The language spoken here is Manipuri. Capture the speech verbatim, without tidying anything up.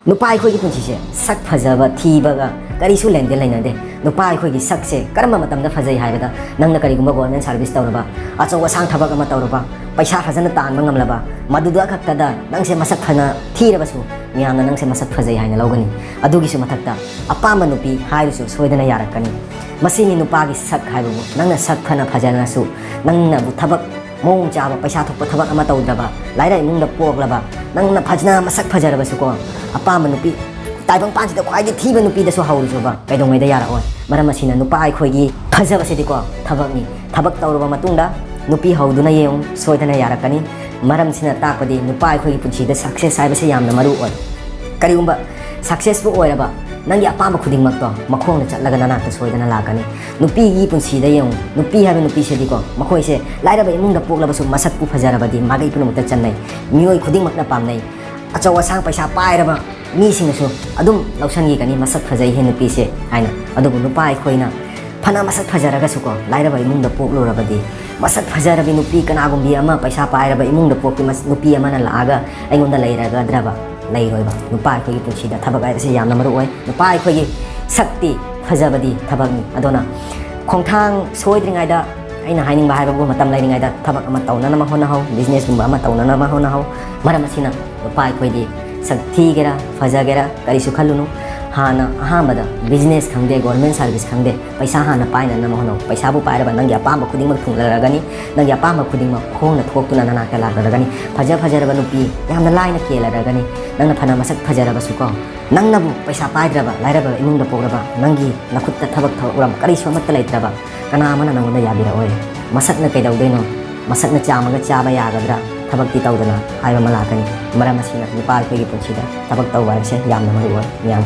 ꯅꯨꯄꯥ ꯑꯩꯈꯣꯏꯒꯤ ꯄꯨꯟꯁꯤꯁꯦ ꯁꯛ ꯐꯖꯕ ꯊꯤꯕꯒ ꯀꯔꯤꯁꯨ ꯂꯦꯡꯗꯦ ꯂꯩꯅꯗꯦ꯫ ꯅꯨꯄꯥ ꯑꯩꯈꯣꯏꯒꯤ ꯁꯛꯁꯦ ꯀꯔꯝꯕ ꯃꯇꯝꯗ ꯐꯖꯩ ꯍꯥꯏꯕꯗ, ꯅꯪꯅ ꯀꯔꯤꯒꯨꯝꯕ government service ꯇꯧꯔꯕ, ꯑꯆꯧ ꯑꯁꯥꯡ ꯊꯕꯛ ꯑꯃ ꯇꯧꯔꯕ, ꯄꯩꯁꯥ ꯐꯖꯅ ꯇꯥꯟꯕ ꯉꯝꯂꯕ, ꯃꯗꯨꯗ ꯈꯛꯇꯗ ꯅꯪꯁꯦ ꯃꯁꯛ ꯐꯅ ꯊꯤꯔꯕꯁꯨ ꯃꯤꯌꯥꯝꯅ ꯅꯪꯁꯦ ꯃꯁꯛ ꯐꯖꯩ ꯍꯥꯏꯅ ꯂꯧꯒꯅꯤ꯫ ꯑꯗꯨꯒꯤꯁꯨ ꯃꯊꯛꯇ ꯑꯄꯥꯝꯕ ꯅꯨꯄꯤ ꯍꯥꯏꯔꯁꯨ ꯁꯣꯏꯗꯅ ꯌꯥꯔꯛꯀꯅꯤ꯫ ꯃꯁꯤꯅꯤ ꯅꯨꯄꯥꯒꯤ ꯁꯛ ꯍꯥꯏꯕꯕꯨ꯫ ꯅꯪꯅ ꯁꯛ ꯐꯅ ꯐꯖꯅꯁꯨ, ꯅꯪꯅꯕꯨ ꯊꯕꯛ ꯃꯑꯣꯡ ꯆꯥꯕ, ꯄꯩꯁꯥ ꯊꯣꯛꯄ ꯊꯕꯛ ꯑꯃ ꯇꯧꯗ꯭ꯔꯕ, ꯂꯥꯏꯔ ꯏꯃꯨꯡꯗ ꯄꯣꯛꯂꯕ, ꯅꯪꯅ ꯐꯖꯅ ꯃꯁꯛ ꯐꯖꯔꯕꯁꯨꯀꯣ, ꯑꯄꯥꯝꯕ ꯅꯨꯄꯤ ꯇꯥꯏꯕꯪꯄꯥꯟꯁꯤꯗ ꯈ꯭ꯋꯥꯏꯗꯒꯤ ꯊꯤꯕ ꯅꯨꯄꯤꯗꯁꯨ ꯍꯧꯔꯨꯁꯨꯕ ꯀꯩꯗꯧꯉꯩꯗ ꯌꯥꯔꯛꯑꯣꯏ꯫ ꯃꯔꯝ ꯑꯁꯤꯅ ꯅꯨꯄꯥ ꯑꯩꯈꯣꯏꯒꯤ ꯐꯖꯕꯁꯤꯗꯤꯀꯣ ꯊꯕꯛꯅꯤ꯫ ꯊꯕꯛ ꯇꯧꯔꯕ ꯃꯇꯨꯡꯗ ꯅꯨꯄꯤ ꯍꯧꯗꯨꯅ ꯌꯦꯡꯉꯨ, ꯁꯣꯏꯗꯅ ꯌꯥꯔꯛꯀꯅꯤ꯫ ꯃꯔꯝꯁꯤꯅ ꯇꯥꯛꯄꯗꯤ ꯅꯨꯄꯥ ꯑꯩꯈꯣꯏꯒꯤ ꯄꯨꯟꯁꯤꯗ success ꯍꯥꯏꯕꯁꯤ ꯌꯥꯝꯅ ꯃꯔꯨ ꯑꯣꯏ꯫ ꯀꯔꯤꯒꯨꯝꯕ successful ꯑꯣꯏꯔꯕ, ꯅꯪꯒꯤ ꯑꯄꯥꯝꯕ ꯈꯨꯗꯤꯡꯃꯛꯇꯣ ꯃꯈꯣꯡꯅ ꯆꯠꯂꯒ ꯅꯅꯥꯛꯇ ꯁꯣꯏꯗꯅ ꯂꯥꯛꯀꯅꯤ꯫ ꯅꯨꯄꯤꯒꯤ ꯄꯨꯟꯁꯤꯗ ꯌꯦꯡꯉꯨ, ꯅꯨꯄꯤ ꯍꯥꯏꯕ ꯅꯨꯄꯤꯁꯤꯗꯤꯀꯣ, ꯃꯈꯣꯏꯁꯦ ꯂꯥꯏꯔꯕ ꯏꯃꯨꯡꯗ ꯄꯣꯛꯂꯕꯁꯨ ꯃꯁꯛꯄꯨ ꯐꯖꯔꯕꯗꯤ ꯃꯥꯒꯩ ꯄꯨꯝꯅꯃꯛꯇ ꯆꯟꯅꯩ꯫ ꯃꯤꯑꯣꯏ ꯈꯨꯗꯤꯡꯃꯛꯅ ꯄꯥꯝꯅꯩ꯫ ꯑꯆꯧ ꯑꯁꯥꯡ ꯄꯩꯁꯥ ꯄꯥꯏꯔꯕ ꯃꯤꯁꯤꯡꯅꯁꯨ ꯑꯗꯨꯝ ꯂꯧꯁꯟꯈꯤꯒꯅꯤ, "ꯃꯁꯛ ꯐꯖꯩꯍꯦ ꯅꯨꯄꯤꯁꯦ" ꯍꯥꯏꯅ꯫ ꯑꯗꯨꯕꯨ ꯅꯨꯄꯥ ꯑꯩꯈꯣꯏꯅ ꯐꯅ ꯃꯁꯛ ꯐꯖꯔꯒꯁꯨꯀꯣ, ꯂꯥꯏꯔꯕ ꯏꯃꯨꯡꯗ ꯄꯣꯛꯂꯨꯔꯕꯗꯤ, ꯃꯁꯛ ꯐꯖꯔꯕꯤ ꯅꯨꯄꯤ ꯀꯅꯥꯒꯨꯝꯕꯤ ꯑꯃ, ꯄꯩꯁꯥ ꯄꯥꯏꯔꯕ ꯏꯃꯨꯡꯗ ꯄꯣꯛꯄꯤ ꯃꯁ-, ꯅꯨꯄꯤ ꯑꯃꯅ ꯂꯥꯛꯑꯒ ꯑꯩꯉꯣꯟꯗ ꯂꯩꯔꯒꯗ꯭ꯔꯕ? ꯂꯩꯔꯣꯏꯕ꯫ ꯅꯨꯄꯥ ꯑꯩꯈꯣꯏꯒꯤ ꯄꯨꯟꯁꯤꯗ ꯊꯕꯛ ꯍꯥꯏꯕꯁꯤ ꯌꯥꯝꯅ ꯃꯔꯨ ꯑꯣꯏ꯫ ꯅꯨꯄꯥ ꯑꯩꯈꯣꯏꯒꯤ ꯁꯛꯇꯤ ꯐꯖꯕꯗꯤ ꯊꯕꯛꯅꯤ꯫ ꯑꯗꯨꯅ ꯈꯣꯡꯊꯥꯡ ꯁꯣꯏꯗ꯭ꯔꯤꯉꯩꯗ, ꯑꯩꯅ ꯍꯥꯏꯅꯤꯡꯕ ꯍꯥꯏꯕꯕꯨ, ꯃꯇꯝ ꯂꯩꯔꯤꯉꯩꯗ ꯊꯕꯛ ꯑꯃ ꯇꯧꯅꯅꯕ ꯍꯣꯠꯅꯍꯧ, businessꯀꯨꯝꯕ ꯑꯃ ꯇꯧꯅꯅꯕ ꯍꯣꯠꯅꯍꯧ꯫ ꯃꯔꯝ ꯑꯁꯤꯅ ꯅꯨꯄꯥ ꯑꯩꯈꯣꯏꯗꯤ ꯁꯛ ꯊꯤꯒꯦꯔꯥ, ꯐꯖꯒꯦꯔꯥ, ꯀꯔꯤꯁꯨ ꯈꯜꯂꯨꯅꯨ꯫ ꯍꯥꯟꯅ ꯑꯍꯥꯟꯕꯗ business ꯈꯪꯗꯦ, government service ꯈꯪꯗꯦ, ꯄꯩꯁꯥ ꯍꯥꯟꯅ ꯄꯥꯏꯅꯅꯕ ꯍꯣꯠꯅꯧ꯫ ꯄꯩꯁꯥꯕꯨ ꯄꯥꯏꯔꯕ ꯅꯪꯒꯤ ꯑꯄꯥꯝꯕ ꯈꯨꯗꯤꯡꯃꯛ ꯊꯨꯡꯂꯔꯒꯅꯤ꯫ ꯅꯪꯒꯤ ꯑꯄꯥꯝꯕ ꯈꯨꯗꯤꯡꯃꯛ ꯈꯣꯡꯅ ꯊꯣꯛꯇꯨꯅ ꯅꯅꯥꯛꯇ ꯂꯥꯛꯂꯔꯒꯅꯤ꯫ ꯐꯖ ꯐꯖꯔꯕ ꯅꯨꯄꯤ ꯌꯥꯝꯅ ꯂꯥꯏꯅ ꯀꯦꯜꯂꯔꯒꯅꯤ꯫ ꯅꯪꯅ ꯐꯅ ꯃꯁꯛ ꯐꯖꯔꯕꯁꯨꯀꯣ, ꯅꯪꯅꯕꯨ ꯄꯩꯁꯥ ꯄꯥꯏꯗ꯭ꯔꯕ, ꯂꯥꯏꯔꯕ ꯏꯃꯨꯡꯗ ꯄꯣꯛꯂꯕ, ꯅꯪꯒꯤ ꯅꯈꯨꯠꯇ ꯊꯕꯛ ꯊꯧꯔꯝ ꯀꯔꯤꯁꯨ ꯑꯃꯠꯇ ꯂꯩꯇ꯭ꯔꯕ, ꯀꯅꯥ ꯑꯃꯅ ꯅꯪꯉꯣꯟꯗ ꯌꯥꯕꯤꯔꯛꯑꯣꯏ꯫ ꯃꯁꯛꯅ ꯀꯩꯗꯧꯗꯣꯏꯅꯣ? ꯃꯁꯛꯅ ꯆꯥꯝꯃꯒ ꯆꯥꯕ ꯌꯥꯒꯗ꯭ꯔꯥ? ꯊꯕꯛꯇꯤ ꯇꯧꯗꯅ ꯍꯥꯏꯕ ꯑꯃ ꯂꯥꯛꯀꯅꯤ꯫ ꯃꯔꯝ ꯑꯁꯤꯅ ꯅꯨꯄꯥ ꯑꯩꯈꯣꯏꯒꯤ ꯄꯨꯟꯁꯤꯗ ꯊꯕꯛ ꯇꯧꯕ ꯍꯥꯏꯕꯁꯦ ꯌꯥꯝꯅ ꯃꯔꯨ ꯑꯣꯏ꯫ ꯃꯤꯌꯥꯝ